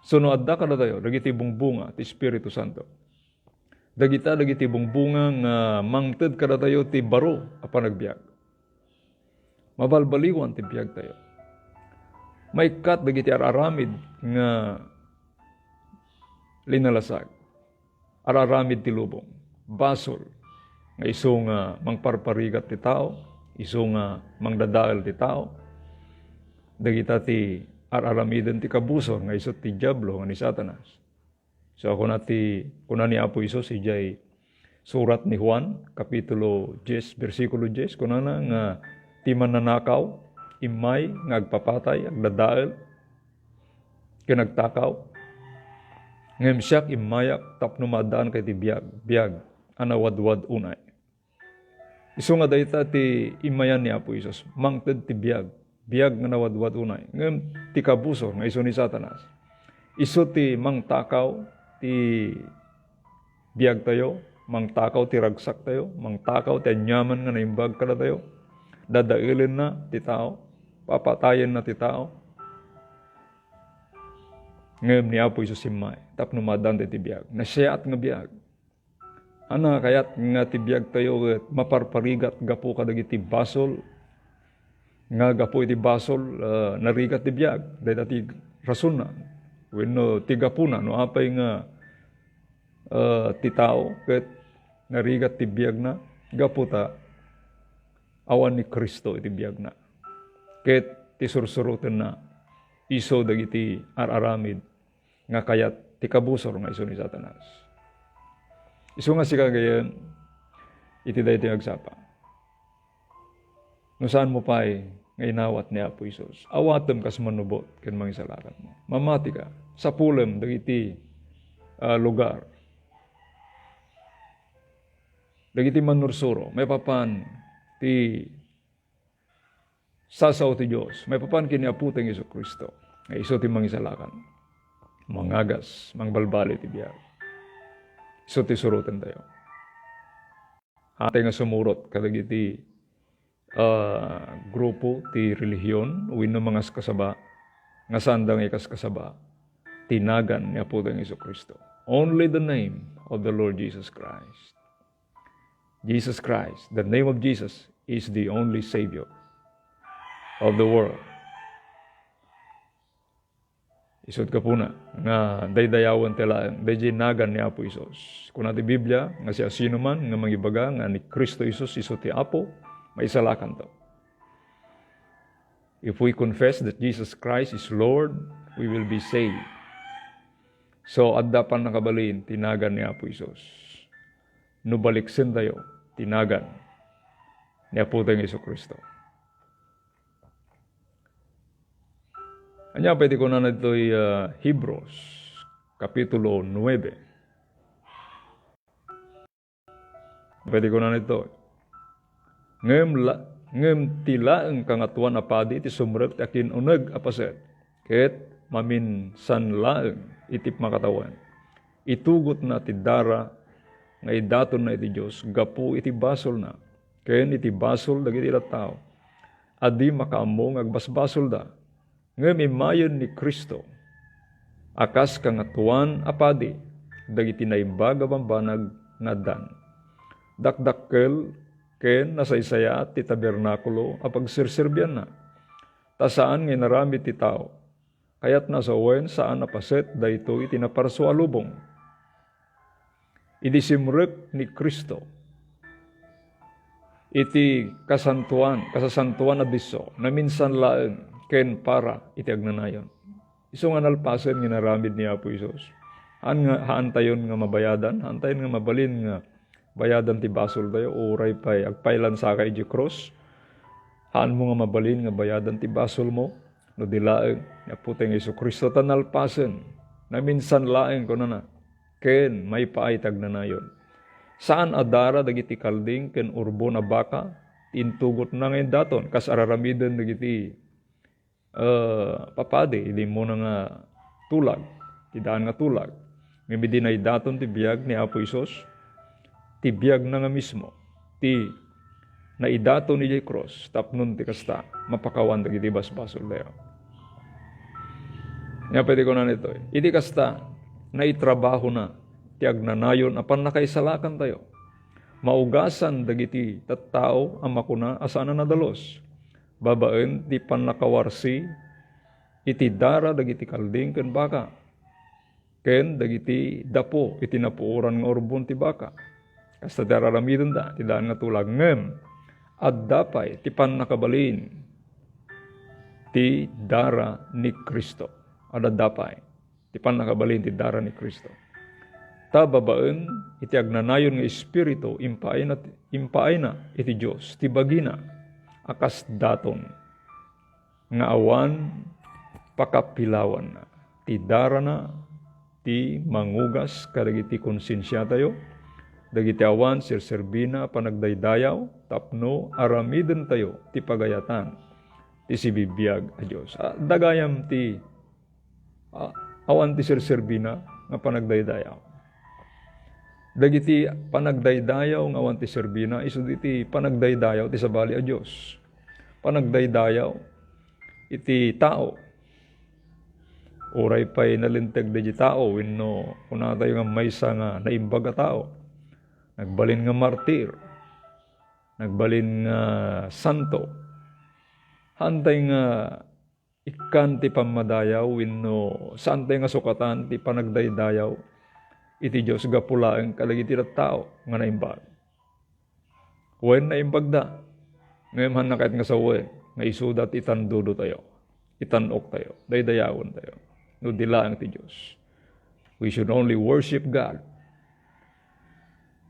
So no adda kadatayo dagiti bungbunga ti Espiritu Santo, dagita dagiti bungbunga nga mangted kadatayo ti baro a panagbiag. Mabalbaliwan ti biagtayo. Maikkat dagiti ar-aramid nga linalasag. Ar-aramid ti lubong. Basol nga isu nga mangparparigat ti tao, isu nga mangdadael ti tao. Dagita ti ar-aramiden ti kabusor nga isu ti Diablo nga ni Satanas. So, kuna ti, kuna ni Apo Jesus idiay surat ni Juan, Kapitulo dies, bersikulo dies, kunana nga ti mannanakaw, immay nga agpapatay, agdadael, ken agtakaw. Ngem siak, immayak tapno maaddaanka iti biag, biag a nawadwad unay. Isu nga dayta ti immayan ni Apo Jesus, mangted ti biag, biag nga nawadwad unay. Ngem ti kabusor nga isu ni Satanas, isu ti mangtakaw ti biagtayo, mangtakaw ti ragsaktayo, mangtakaw ti aniaman nga naimbag kadatayo. Dadaelenna ti tao, papatayenna ti tao. Ngem ni Apo Jesus immay tapno maaddaanta iti biag. Nasayaat nga biag. Ania, kayat nga ti biagtayo ket maparparigat gapu kadagiti basol, nga gapu iti basol, ah, narigat ti biag. Dayta ti rasonna wenno ti gapuna no apay nga, ah, ti tao ket narigat ti biagna gapu ta awan ni Cristo iti biagna. Ket ti sursurotenna isu dagiti ar-aramid nga kayat ti kabusor nga isu ni Satanas. Isu nga sika gayem, iti daytoy nga agsapa, no saanmo pay nga inawat ni Apo Jesus, awatem kas mannubot ken mangisalakanmo. Mamatika, sapulem dagiti, ah, lugar, dagiti mannursuro, maipapan ti sasao ti Dios, maipapan ken ni Apotayo nga Jesu-Cristo, nga isu ti mangisalakan, mangagas, mangbalbaliw ti biag. Isu ti surotentayo. Haantayo nga sumurot kadagiti, ah, grupo ti relihion wenno mangaskasaba nga saanda nga ikaskasaba ti nagan ni Apotayo nga Jesu-Cristo. Only the name of the Lord Jesus Christ. Jesus Christ, the name of Jesus is the only Savior of the world. Isut' gapuna nga daydayawen ti laeng daydiay nagan ni Apo Jesus. Kuna ti Biblia nga siasinoman nga mangibaga nga ni Cristo Jesus isu ti Apo, maisalakanto. If we confess that Jesus Christ is Lord, we will be saved. So, adda pannakabalin ti nagan ni Apo Jesus. No baliksentayo ti nagan ni Apotayo nga Jesu-Cristo. Ania pay ti kunana ditoy, ah, Hebreos, Kapitulo nuebe? Pwede ko na nito. Ngem la-, ngem ti laeng Kangatoan a Padi ti sumrek ti akin-uneg a paset, ket maminsan laeng iti makatawen. Itugotna ti dara nga idatonna iti Dios gapu iti basolna, ken iti basol dagiti tattao a di makaammo nga agbasbasolda. Ngem immayen ni Cristo a kas Kangatoan a Padi dagiti naimbag a bambanag nga addan. Dakdakkel ken nasaysayaat ti tabernakulo a pagserserbianna. Ta saan nga inaramid ti tao. Kayatna a sawen, saan a paset daytoy iti naparsua a lubong. Idi simrek ni Cristo iti kasantoan, kasasantoan a disso, naminsan laeng ken para iti agnanayon. Isu nga nalpasen nga inaramid ni Apo Jesus. Haan nga, haantayon nga mabayadan, haantayon nga mabalin nga bayadan ti basoltayo, uray pay agpailansaka idiay krus. Haanmo nga mabalin nga bayadan ti basolmo no di laeng ni Apotayo nga Jesu-Cristo, ta nalpasen, naminsan laeng, kunana, ken maipaay ti agnanayon. Saan a dara dagiti kalding ken urbon a baka ti intugotna nga indaton, kas araramiden dagiti eh, papadi idi immuna nga tulag, ti daan nga tulag. Ngem idi naidaton ti biag ni Apo Jesus, ti biagna nga mismo ti naidaton idiay krus tapno ti kasta, mapakawan dagiti basbasoltayo. Ania pay ti kunana ditoy? Idi kasta, naitrabahona ti agnanayon a pannakaisalakantayo. Maugasan dagiti tattao a makuna a saan a nadalus. Babaen ti pannakawarsi iti dara dagiti kalding ken baka, ken dagiti dapo iti napuoran nga urbon ti baka. Kasta ti araramidenda ti daan nga tulag, ngem adda pay ti pannakabalin ti dara ni Cristo. Adda pay ti pannakabalin ti dara ni Cristo. Ta babaen iti agnanayon nga Espiritu, impaayna, impaayna iti Dios ti bagina a kas daton nga awan pakapilawanna. Ti darana ti mangugas kadagiti konsensiatayo, dagiti awan serserbina a panagdaydayaw tapno aramidentayo ti pagayatan ti sibibiag a Dios. Ah, dagayam ti Ah, awan ti serserbina nga panagdaydayaw. Dagiti panagdaydayaw nga awan ti serbina, isu diti panagdaydayaw ti sabali a Dios. Panagdaydayaw iti tao. Uray pay nalinteg dagiti tao, wenno kunatayo nga maysa nga naimbag a tao. Nagbalin nga martir. Nagbalin nga santo. Haantay nga ikkan ti pammadayaw wenno saantay nga sukatan ti panagdaydayaw iti Dios gapu laeng kadagiti tattao nga naimbag. Wen, naimbagda, ngem haanna kayat nga sawen nga isuda ti itandudotayo, itan-oktayo, daydayawentayo, no di laeng ti Dios. We should only worship God,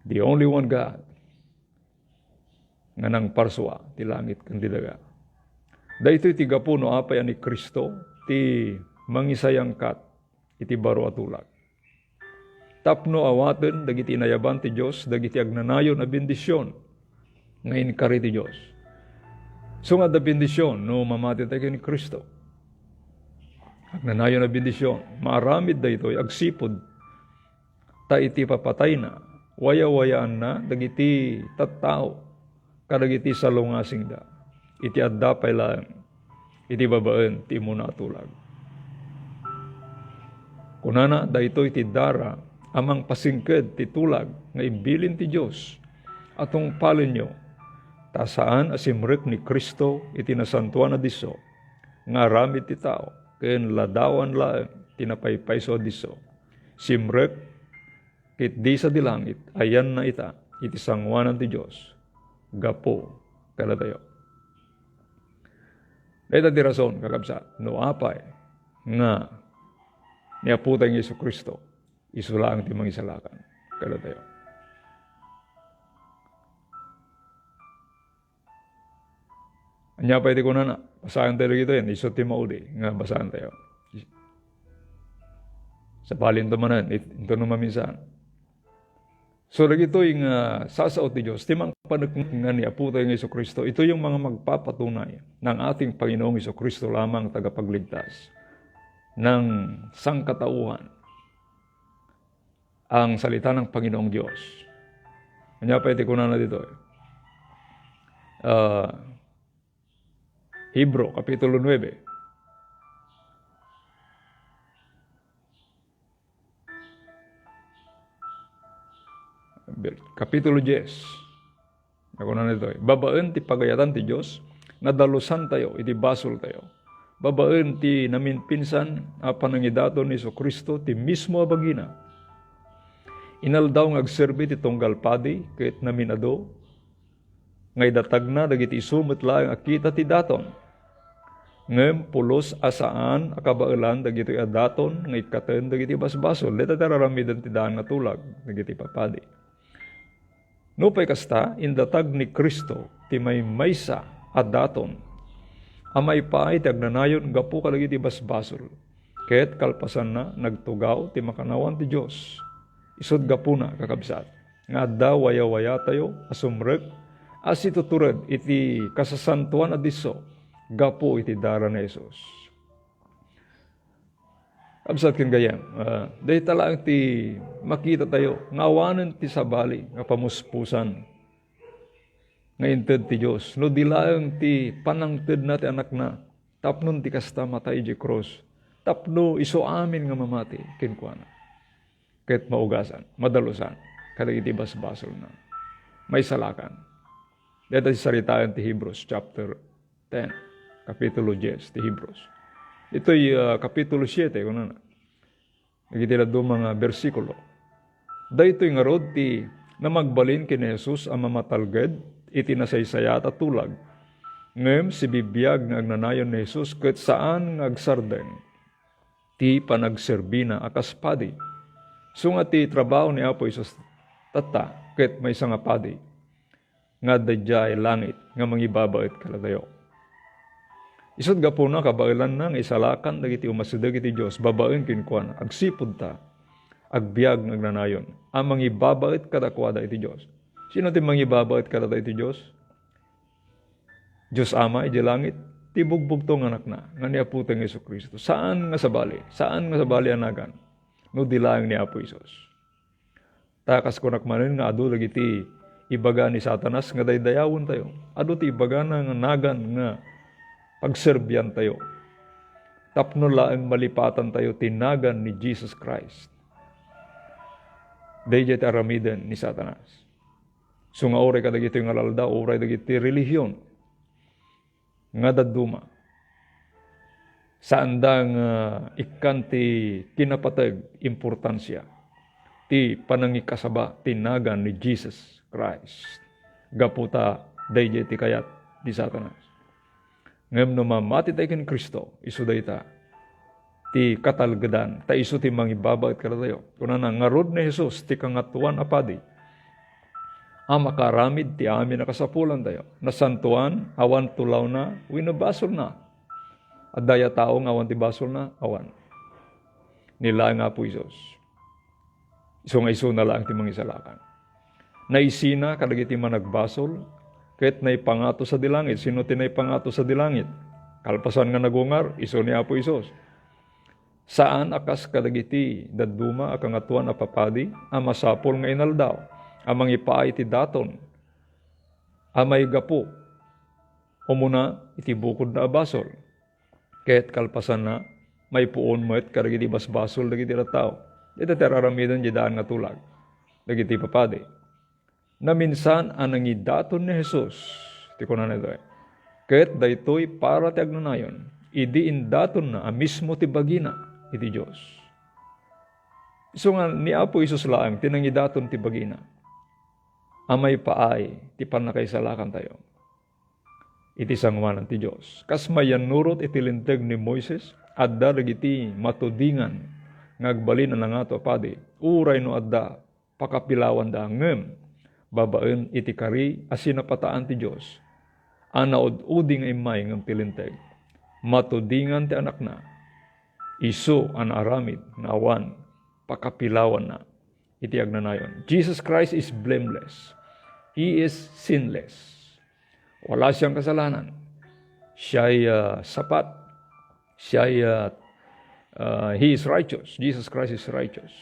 the only one God, nga nangparsua ti langit ken ti daga. Daytoy ti gapu no apay a ni Cristo ti mangisayangkat iti baro a tulag, tapno awaten dagiti inayaban ti Dios dagiti agnanayon a bendision nga inkari ti Dios. Isu nga adda bendision no mamati tayo ken Cristo. Agnanayon a bendision, maaramid daytoy agsipud ta iti papatayna, wayawayaanna dagiti tattao kadagiti salungasingda iti adda pay laeng iti babaen ti immuna a tulag. Kunana, daytoy ti dara a mangpasingked ti tulag nga ibilin ti Dios a tungpalenyo, ta saan a simrek ni Cristo iti nasantoan a disso nga aramid ti tao ken ladawan laeng ti napaypayso a disso. Simrek ket di sadi langit, ayanna ita iti sangoanan ti Dios gapu kadatayo. Dayta ti rason, kakabsat, no apay nga ni Apotayo nga Jesu-Cristo, isu laeng ti mangisalakan kadatayo. Ania pay ti kunana? Basaen tayo dagitoy, isu ti maudi nga basaen tayo. Sabalin to manen, it-, into no maminsan. So, dagitoy nga sasao ti Dios, ti mangpaneknek nga ni Apo tayo nga Jesu-Cristo, ito yung mga magpapatunay ng ating Panginoong Jesu-Cristo lamang tagapagligtas ng sangkatauhan. Ang salita ng Panginoong Diyos. Ania pay ti kunana dito? Ah, Hebro, Kapitulo nuebe. Kapitulo diyes. Kunana ditoy, babaen ti pagayatan ti Dios, nadalusantayo iti basoltayo. Babaen ti naminpinsan a panangidaton ni Jesu-Cristo ti mismo a bagina. Inaldaw nga agserbi ti tunggal padi ket namin-adu nga idatagna dagiti isu met laeng a kita ti daton. Ngem pulos a saan a kabaelan dagitoy a daton nga ikkaten dagiti basbasol. Dayta ti ar-aramiden ti daan nga tulag dagiti papadi. Nupay kasta, indatag ni Cristo ti maymaysa a daton a maipaay ti agnanayon gapu kadagiti basbasol. Ket kalpasanna, nagtugaw ti makannawan ti Dios. Isut' gapuna, kakabsat, nga adda wayawayatayo a sumrek a situtured iti kasasantoan a disso gapu iti dara ni Jesus. Kabsat ken gayyem, ah, dayta laeng ti makitatayo nga awanen ti sabali nga pamuspusan nga inted ti Dios, no di laeng ti panangtedna ti Anakna, tapno ti kasta matay idiay krus, tapno isu amin nga mamati kenkuana ket maugasan, madalusan kadagiti basbasolna. Maisalakan. Dayta ti saritaen ti Hebrews chapter ten, kapitulo dies ti Hebrews. Itoy, ah, kapitulo siete, kunana, dagiti dadduma nga bersikulo. Daytoy ngarud ti namagbalin ken ni Jesus a mamatalged iti nasaysayaat a tulag. Ngem sibibiag nga agnanayon ni Jesus ket saan nga agsardeng ti panagserbina a kas padi. Isu nga ti trabaho ni Apo Jesus tatta ket maysa nga padi nga adda idiay langit nga mangibabaet kadatayo. Isut' gapuna, kabaelanna nga isalakan dagiti umasideg iti Dios babaen kenkuana, agsipud ta agbiag nga agnanayon a mangibabaet kadakuada iti Dios. Sino ti mangibabaet kadata iti Dios? Dios Ama idiay langit, ti bugbugto nga Anakna, nga ni Apotayo nga Jesu-Cristo. Saan nga sabali, saan nga sabali a nagan, no di laeng ni Apo Jesus. Ta kas kunak manen nga adu dagiti ibaga ni Satanas nga daydayawentayo. Adu ti ibagana nga nagan nga pagserbiantayo. Tapno laeng malipatantayo ti nagan ni Jesus Christ. Daydiay ti aramiden ni Satanas. Isu nga uray kadagitoy nga aldaw, uray dagiti relihion nga dadduma, saanda nga ikkan ti kinapateg importansia ti panangikasaba ti nagan ni Jesus Christ. Gapu ta daydiay ti kayat ni Satanas. Ngem no mamatitayo ken Cristo, isu dayta ti katalgedan, ta isu ti mangibabaet kadatayo. Kunana, ngarud ni Jesus ti Kangatoan a Padi a makaaramid ti amin a kasapulantayo. Nasantoan, awan tulawna wenno basolna. Adda aya tao nga awan ti basolna? Awan. Ni laeng Apo Jesus. Isu nga isuna laeng ti mangisalakan. Naisina kadagiti managbasol, ket naipangato sadi langit. Sino ti naipangato sadi langit? Kalpasan nga nagungar, isu ni Apo Jesus. Saan a kas kadagiti dadduma a Kangatoan a Papadi a masapul nga inaldaw a mangipaay ti daton a maigapu umuna iti bukodna a basol. Ket kalpasanna, maipuon met kadagiti basbasol dagiti tattao. Dayta ti ar-aramiden ti daan nga tulag dagiti papadi. Naminsan a nangidaton ni Jesus, ti kunana ditoy. Ket daytoy para ti agnanayon, idi indatonna a mismo ti bagina iti Dios. Isu nga ni Apo Jesus laeng ti nangidaton ti bagina a maipaay ti pannakaisalakantayo iti sangoanan ti Dios. Kas mayannurot iti Linteg ni Moises, adda dagiti matudingan nga agbalin a nangato a padi, uray no adda pakapilawanda, ngem babaen iti kari a sinapataan ti Dios a naud-udi nga immay ngem ti Linteg, matudingan ti Anakna, isu a naaramid nga awan pakapilawanna iti agnanayon. Jesus Christ is blameless. He is sinless. Wala siyang kasalanan. Siya'y, ah, sapat. Siya'y, ah, ah, he is righteous. Jesus Christ is righteous.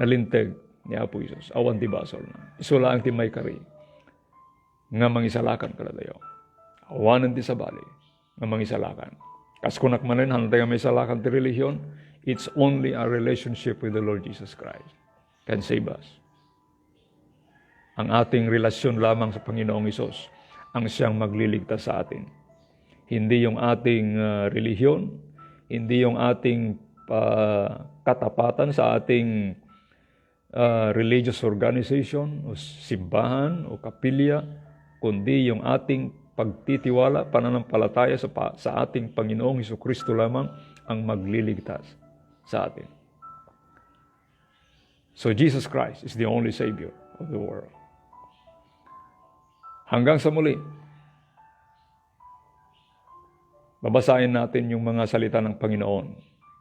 Nalinteg ni Apo Jesus. Awan ti basolna. Isu laeng ti maikari nga mangisalakan kadatayo. Awanen ti sabali nga mangisalakan. Kas kunak manen, haantayo nga maisalakan ti relihion. It's only a relationship with the Lord Jesus Christ can save us. Ang ating relasyon lamang sa Panginoong Hesus ang siyang magliligtas sa atin. Hindi yung ating, ah, relihiyon, hindi yung ating, ah, katapatan sa ating, ah, religious organization o simbahan o kapilya, kundi yung ating pagtitiwala, pananampalataya sa pa-, sa ating Panginoong Hesukristo lamang ang magliligtas sa atin. So Jesus Christ is the only Savior of the world. Hanggang sa muli, babasahin natin yung mga salita ng Panginoon,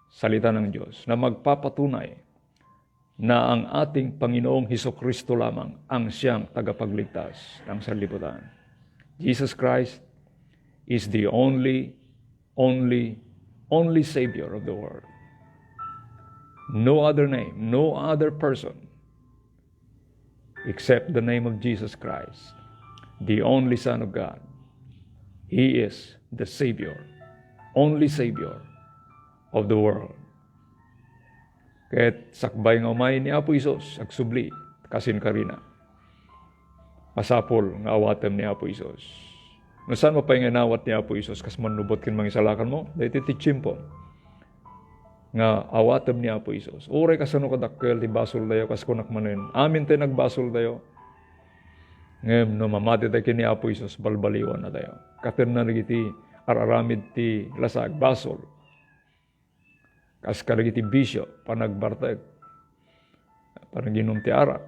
salita ng Diyos, na magpapatunay na ang ating Panginoong Hesukristo lamang ang siyang tagapagligtas ng sanlibutan. Jesus Christ is the only, only, only Savior of the world. No other name, no other person except the name of Jesus Christ, the only Son of God. He is the Savior, only Savior of the world. Ket sakbay nga umay ni Apo Jesus, agsubli, kasin karina. Masapul nga awatem ni Apo Jesus. No saan mo pay nga inawat ni Apo Jesus, kas mannubot ken mangisalakan mo, daytoy ti tiempo nga awatem ni Apo Jesus. Uray kasano kadakkel ti basoltayo, kas kunak manen, amin tay nagbasoltayo. Ngem no mamati tay ken ni Apo Jesus, balbaliwan na tayo. Katenna dagiti ar-aramid ti lasag, basol. Kas kadagiti bisio, panagbartek, panaginum ti arak,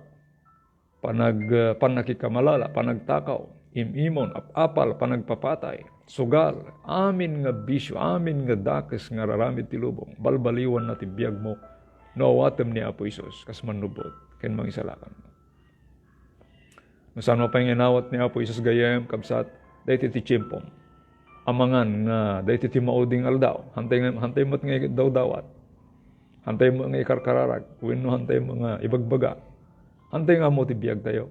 panag-, pannakikamalala, panagtakaw, im-imon, ap-apal, panagpapatay, sugal, amin nga bisio, amin nga dakes nga ar-aramid ti lubong, balbaliwanna ti biagmo no awatem ni Apo Jesus kas mannubot ken mangisalakan. No saan mo pay nga inawat ni Apo Jesus gayyem, kabsat, daytoy ti tiempom. Amangan nga daytoy ti mauding aldaw, hantay nga, hantay met nga idawdawat. Hantay mo nga ikarkararag, wenno hantay mo nga ibagbaga. Hantay nga ammo ti biagtayo.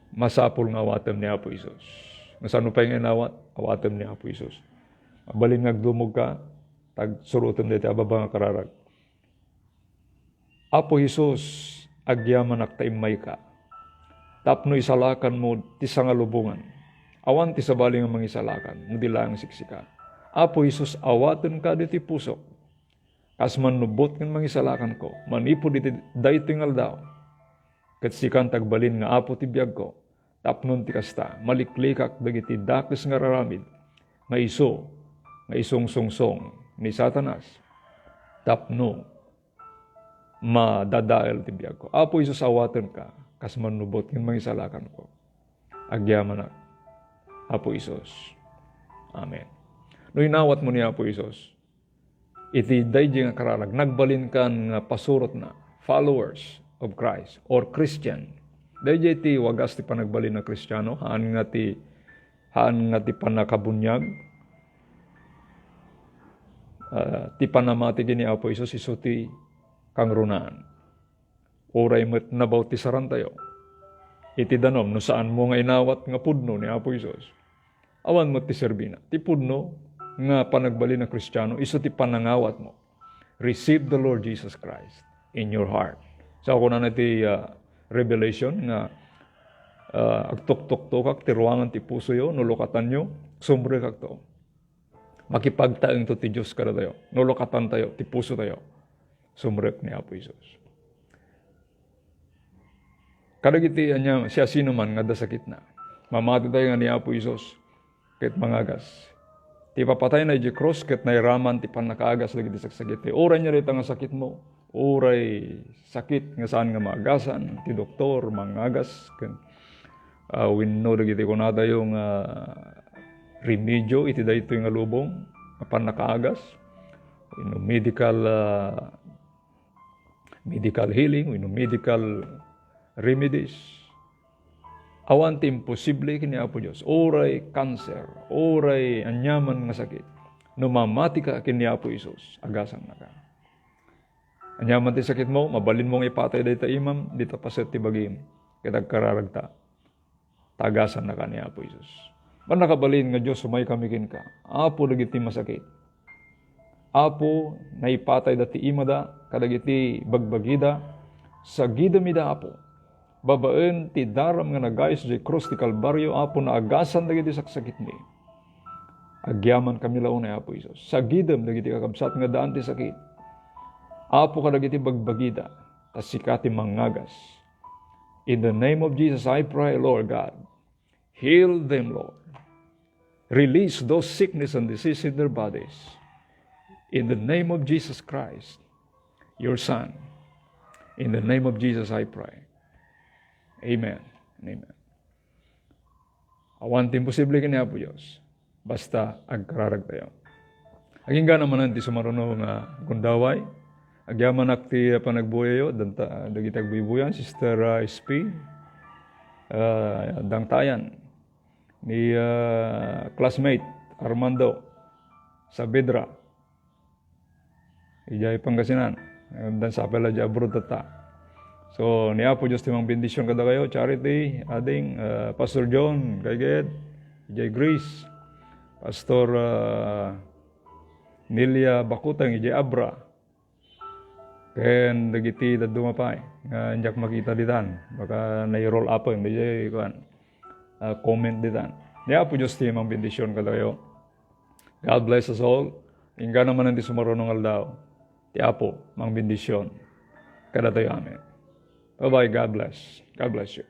Masapul nga awatem ni Apo Jesus. No saan mo pay nga inawat, awatem ni Apo Jesus. Mabalin nga agdumog ka, tagsurotem daytoy a baba nga kararag. Apo Jesus, agyamanak ta immayka tapno isalakanmo ti sangalubongan. Awan ti sabali nga mangisalakan no di laeng siksika. Apo Jesus, awatenka ditoy pusok. Kas mannubot ken mangisalakanko manipud iti daytoy nga aldaw. Ket sikan ti agbalin nga Apo ti biagko. Tapno ti kasta, maliklikak dagiti dakes nga ar-aramid nga isu, nga isungsongsong ni Satanas tapno madadael ti biagko. Apo Jesus, awatenka kas mannubot ken mangisalakanko. Agyamanak, Apo Jesus. Amen. No inawatmo ni Apo Jesus, iti daydiay nga kararag, nagbalinkan nga pasurotna, followers of Christ or Christian. Daydiay ti wagas ti panagbalin a Kristiano, haan nga ti, haan nga ti pannakabuniag, ah, ti panamati ken ni Apo Jesus isu ti kangrunaan. Uray met nabautisarantayo iti danum no saanmo nga inawat nga pudno ni Apo Jesus. Awan met ti serbina. Ti pudno nga panagbalin a Kristiano isu ti panangawatmo. Receive the Lord Jesus Christ in your heart. Sa kunana ti, ah, Revelation nga, ah, agtuktuktokak ti ruangan ti pusoyo, no lukatanyo, sumrekakto. Makipagtaengto ti Dios kadatayo no lukatantayo ti pusotayo. Sumrek ni Apo Jesus. Kadagiti ania, siasinoman nga adda sakitna, mamati tayo nga ni Apo Jesus ket mangagas. Ti ipapatayna idiay krus ket nairaman ti pannakaagas dagiti sagsagityo. Uray nia dayta nga sakitmo, uray sakit nga saan nga maagasan ti doktor, mangagas ken, ah, wenno dagiti kunatayo nga remedio iti daytoy nga lubong nga pannakaagas, wenno medical, ah, medical healing, wenno medical remedies. Awan ti imposible ken ni Apo Dios. Uray cancer, uray aniaman nga sakit. No mamatika ken ni Apo Jesus, agasannaka. Aniaman ti sakitmo, mabalinmo nga ipatay dayta imam, dita paset ti bagim. Ket agkararagta, ta agasannaka ni Apo Jesus. Mannakabalin nga Dios, umaykami kenka. Apo dagiti masakit. Apo, naipatayda ti imada kadagiti bagbagida, sagidamida, Apo. Babaen ti daram nga nagayus diay krus ti Kalbario, Apo, naagasan dagiti saksakitmi. Agyamankami la unay, Apo Jesus. Sagidem dagiti kakabsat nga daan ti sakit, Apo, kadagiti bagbagida, ta sika ti mangngagas. In the name of Jesus, I pray, Lord God, heal them, Lord. Release those sickness and disease in their bodies. In the name of Jesus Christ, your Son. In the name of Jesus, I pray. Amen. Amen. Awan ti imposible ken ni Apo Dios, basta agkararagtayo. Agingga naman ti sumaruno nga gundaway. Agyamanak ti panagbuyayo, danta-, dagiti agbuybuyan, Sister, ah, S P, ah, Dangtayan, ni, ah, classmate Armando Saavedra, idiay Pangasinan. Dansa pay la idiay abroad tatta. So, ni Apo Dios ti mangbendision kadakayo, Charity, ading, ah, Pastor John Gayged, idiay Greece, Pastor, ah, Nelia Bakuteng, idiay Abra, ken dagiti dadduma pay nga diak makita ditan. Baka nai-roll up-en idiay, kuan, ah, comment ditan. Ni Apo Dios ti mangbendision kadakayo. God bless us all. Inggana manen ti sumaruno nga aldaw. Ti Apo mangbendision kadatayo. Amen. Bye-bye. God bless. God bless you.